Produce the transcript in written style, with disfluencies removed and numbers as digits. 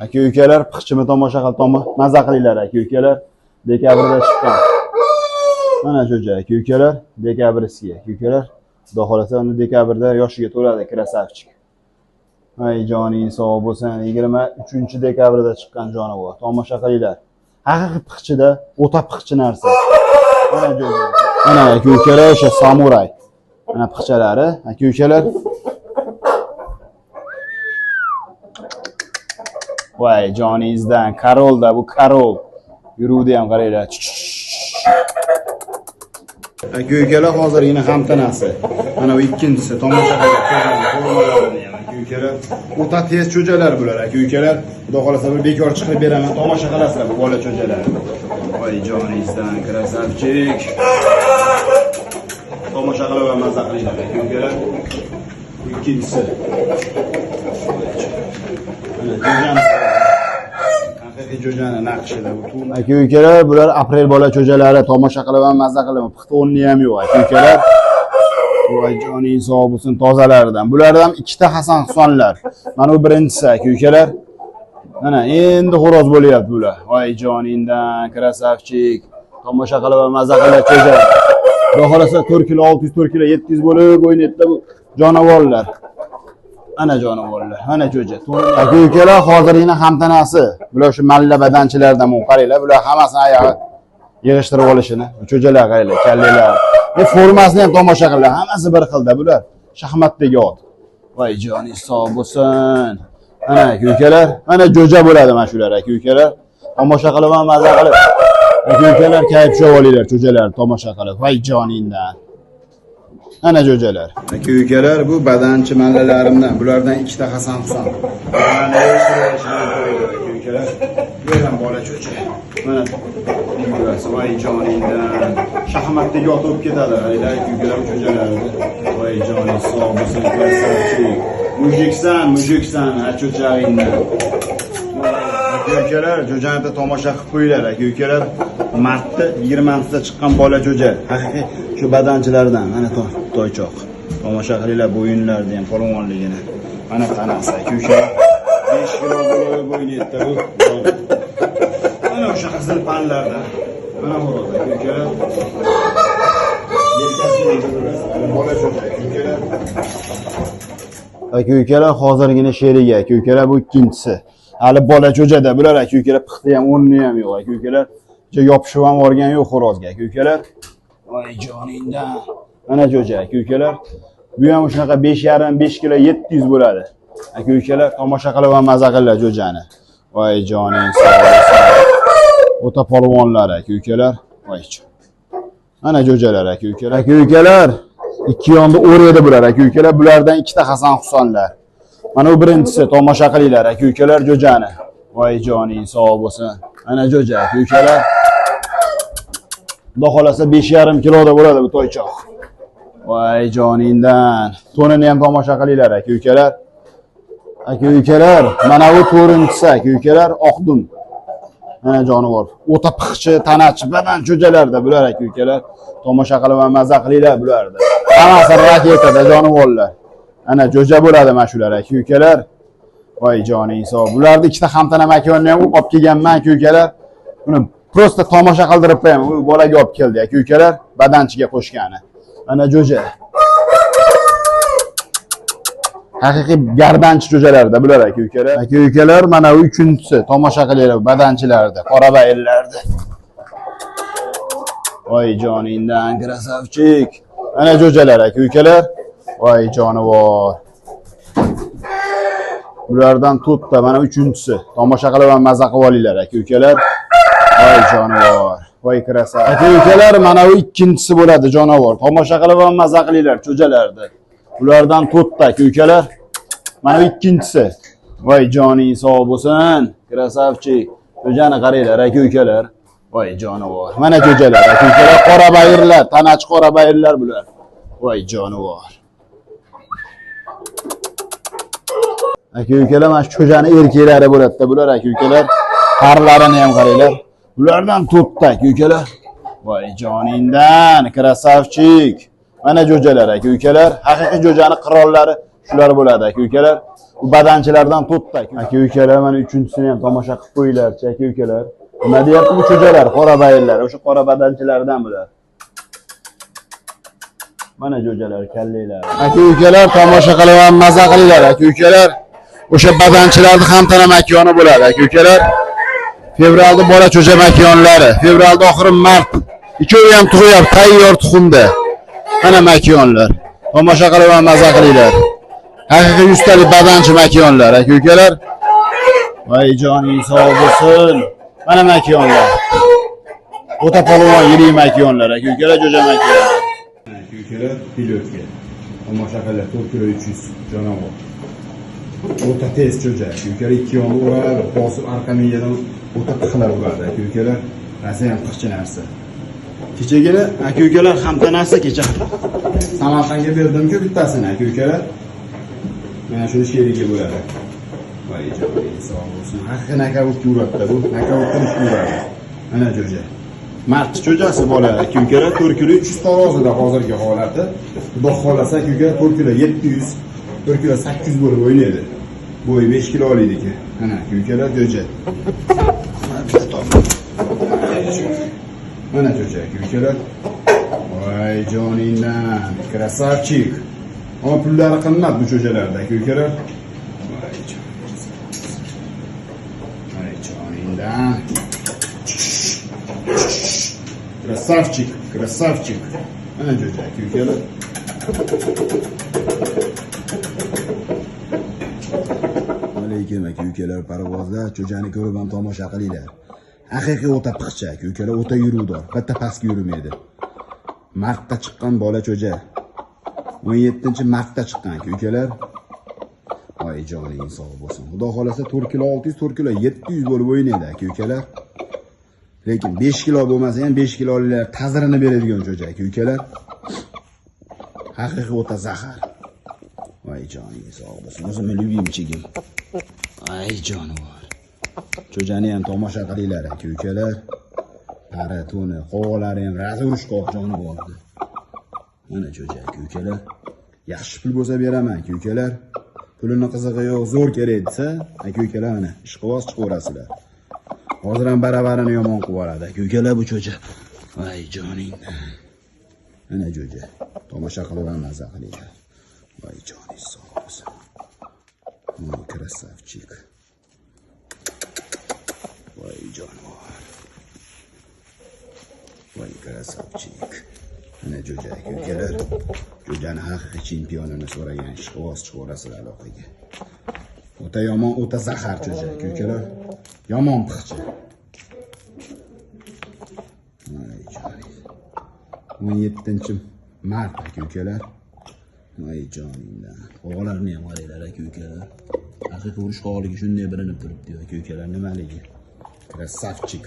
Aka ukalar piqchimi tomosha qil, maza qilinglar aka ukalar. Dekabrda chiqqan. Mana jo'ja aka ukalar, dekabrskiy aka ukalar. Xudo xolasa uni dekabrda yoshiga to'ladi, красавчик. Ay joning sog' bo'lsin. 23 dekabrda chiqqan jonivor. Tomosha qilinglar. Haqiqiy piqchida, o'ta piqchi narsa. Mana jo'ja. Mana aka ukalar o'sha samuray. Mana piqchalari, aka ukalar. Voy joningizdan, korolda bu korol. Yuruvdi ham qaranglar. Aka ukalar hozirgina hamtanasi. Mana bu ikkinchisi tomosha qilinglar. Formalarini ham aka ukalar. O'ta tez cho'jalar bular aka ukalar. Xudo xolasa bir bekor chiqarib beraman. Tomosha qilasizlar bu bola cho'jalarni. Voy joningizdan, красавчик. Tomosha qilib va maza qilinglar aka ukalar. Ikkinchisi. Mana jo'jani haqiqiy jo'jani naqshida bu. Aka ukalar, bular aprel bola cho'jalari, tomosha qilib ham maza qilaman. Pixta o'rni ham yo'q aka ukalar. Voy joning sog' bo'lsin tozalaridan. Bulardan ikkita Hasan Husonlar. Mana bu birinchisi aka ukalar. Mana endi xo'roz bo'lyapti bular. Voy joningdan, красавчик. Tomosha qilib ham maza qilib cho'ja. Xudo xolasa 4 kilo 600, 4 kilo 700 bo'lib o'ynaydi bu jonivorlar. Ana jonivorlar, mana jo'ja. Aka ukalar hozirgina hamtanasi. Bular shu malla badanchilardan bu qaranglar, bular hammasini oyog'i yig'ishtirib olishini. Bu cho'jalar qaranglar, kallalar. Bu formasini ham tomosha qilinglar, hammasi bir xilda bular. Shaxmatdagi ot. Voy joningiz sog' bo'lsin. Mana aka ukalar, mana jo'ja bo'ladi mana shular aka ukalar. Tomosha qilib ham maza qilib. Aka ukalar kayf tushib olinglar cho'jalar tomosha qilib. Voy joningdan. Ana jo'jalar. Aka ukalar bu badanchi mallalarimdan. Bulardan ikkita Hasan Husan. Mana aka ukalar. Bu ham bola cho'cha. Mana yugurasi, voy joningdan. Shaxmatdagi ot bo'lib ketadi. Qaranglar aka ukalar cho'jalarni. Voy joning sog' bo'lsin, красавчик. Мужик san, мужик san, ha cho'chag'ingdan. Aka ukalar, jo'jani bitta tomosha qilib qo'yinglar aka ukalar. Martda 20-sida chiqqan bola jo'ja. Haqiqiy shu badanchilardan. Mana toychoq. Tomosha qilinglar bo'yinlarni ham polvonligini. Mana tanasi aka ukalar. 5 kilo bo'lib o'ynaydi bu. Mana o'sha qizil panlardan. Mana xo'roz aka ukalar. Yelkasini yuradi. Mana bola jo'ja aka ukalar. Aka ukalar hozirgina sherigi aka ukalar bu ikkinchisi. Hali bola jo'jada bular aka ukalar pixta ham o'rni ham yo'q aka ukalar. Yopishib ham olgan yo'q xo'rozga aka ukalar. Voy joningdan. Mana jo'ja aka ukalar. Bu ham shunaqa 5,5 5 kilo 700 bo'ladi. Aka ukalar tomosha qilib ham maza qilinglar jo'jani. Voy joning sog' bo'lsin. O'ta polvonlar aka ukalar. Voy Mana jo'jalar aka ukalar. Aka ukalar ikki yonda o'r edi bular aka ukalar. Bulardan ikkita Hasan Husonlar. Mana bu birinchisi tomosha qilinglar aka ukalar jo'jani. Voy joning sog' bo'lsin. Mana jo'ja aka ukalar. Xudo xolasa 5,5 kiloda bo'ladi bu toychoq. Voy joningdan. To'nini ham tomosha qilinglar aka ukalar. Aka ukalar, mana bu to'rtinchisi aka ukalar oqdum. Mana jonivor. O'ta piqchi, tanachi, badan jo'jalarda bular aka ukalar. Tomosha qilib ham maza qilinglar bularni. Hammasi raketada jonivorlar. Ana jo'ja bo'ladi mana shular aka ukalar. Voy joning sog'. Bularni ikkita hamtana makonni ham olib kelganman aka ukalar. Buni просто tomosha qildirib qo'yaman. U bolaga olib keldi aka ukalar, badanchiga qo'shgani. Mana jo'ja. Haqiqiy gardanchi jo'jalarda bular aka ukalar. Aka ukalar mana bu uchinchisi tomosha qilinglar badanchilarda, qorabayirlarda. Voy joningdan красавчик. Mana jo'jalar aka ukalar. Voy jonivor. Bulardan to'rtta, mana uchinchisi. Tomosha qilib ham maza qilib olinglar aka ukalar. Voy jonivor. Voy красавчик. Aka ukalar mana bu ikkinchisi bo'ladi jonivor. Tomosha qilib ham maza qilinglar jo'jalarni. Bulardan to'rtta aka ukalar. Mana bu ikkinchisi. Voy joning sog' bo'lsin. Красавчик. Jo'jani qaranglar aka ukalar. Voy jonivor. Mana jo'jalar aka ukalar, qorabayirlar, tanachi qorabayirlar bular. Voy jonivor. Aka ukalar mana shu cho'jani erkaklari bo'ladi-da bular aka ukalar. Parlarini ham qaranglar. Bulardan to'rtta aka ukalar. Voy joningdan, красавчик. Mana jo'jalar aka ukalar. Haqiqiy jo'jani qirollari Shular bo'ladi aka ukalar. Bu badanchilardan to'rtta aka ukalar, mana uchinchisini ham tomosha qilib qo'yinglarchi aka ukalar. Nima deyapti bu cho'jalar, qora bayillar, o'sha qora badanchilardan bular. Mana jo'jalar, kallalar. Aka ukalar tomosha qilib ham maza qilinglar aka ukalar. O'sha badanchilarni ham tana makoni bo'ladi aka ukalar. Fevralda bola cho'ja makonlari, fevralda oxiri mart. Ikkovi ham tug'yapti, tayyor tuxumda. Mana makonlar. Tomosha qilib ham maza qilinglar. Haqiqiy yuztalik badanchi makonlar aka ukalar. Voy joning sog' bo'lsin. Mana makonlar. O'ta polvon yirik makonlar aka ukalar, jo'ja makonlar. Aka ukalar pilotga. Tomosha qilinglar, 4 kilo 300 jonivor. O'ta tez cho'ja aka ukalar, ikki yonni uradi, bosib arqa miyadan o'ta pixlab uradi aka ukalar. Rosa ham pixchi narsa. Kechagina aka ukalar hamtanasi kecha Samarqandga berdim-ku bittasini aka ukalar. Mana shuni sherigi bo'ladi. Voy joning sog' bo'lsin. Haqiqiy nokautga uradi bu. Nokaut qilishga uradi. Mana jo'ja. Mart cho'jasi bola aka ukalar 4 kilo 300 tarozida hozirgi holati. Xudo xohlasa aka ukalar 4 kilo 700, 4 kilo 800 bo'lib o'ynaydi. Bo'yi 5 kilo oliydi. Mana aka ukalar jo'ja. Mana jo'ja aka ukalar. Voy joningdan, красавчик. Ammo pullari qimmat bu cho'jalarda aka ukalar. Voy joning. Voy joningdan. Красавчик, красавчик. Mana jo'ja aka ukalar. Alaykum aka ukalar, parvozda cho'jani ko'rib ham tomosha qilinglar. Haqiqiy o'ta pixcha aka ukalar, o'ta yuruvdor, bitta pastga yurmaydi. Martda chiqqan bola cho'ja. 17-martda chiqqan aka ukalar. Voy joning sog' bo'lsin. Xudo xolasa 4 kilo 600, 4 kilo 700 bo'lib o'ynaydi aka ukalar. Lekin 5 kilo bo'lmasa ham 5 kiloliklar ta'zirini beradigan cho'ja aka ukalar. Haqiqiy o'ta zahar. Voy joning sog' bo'lsin. O'zimni любимчигim. Ay jonivor. Cho'jani ham tomosha qilinglar aka ukalar. Pari, to'ni, qovoqlari ham rosa urushqoq jonivordi. Mana cho'ja aka ukalar. Yaxshi pul bo'lsa beraman aka ukalar. Pulini qizig'i yo'q, zo'r kerak desa, aka ukalar mana ishqiboz chiqaverasizlar. Hozir ham baravarini yomon qilib yuboradi aka ukalar bu cho'ja. Voy joningdan. Mana jo'ja. Tomosha qilib ham maza qilinglar. Voy joningiz sog' bo'lsin. Voy красавчик. Voy jonivor. Voy красавчик. Mana jo'ja aka ukalar. Jo'jani haqiqiy chempionini so'ragan ishqiboz chiqaverasizlar aloqaga. O'ta yomon, o'ta zahar cho'ja aka ukalar. Yomon pixchi. Voy joningiz. 17-mart aka ukalar. Voy joningdan. Qovoqlarini ham qaranglar aka ukalar. Haqiqiy urushqoqligi shunday bilinib turibdi aka ukalar nimaligi. Красавчик.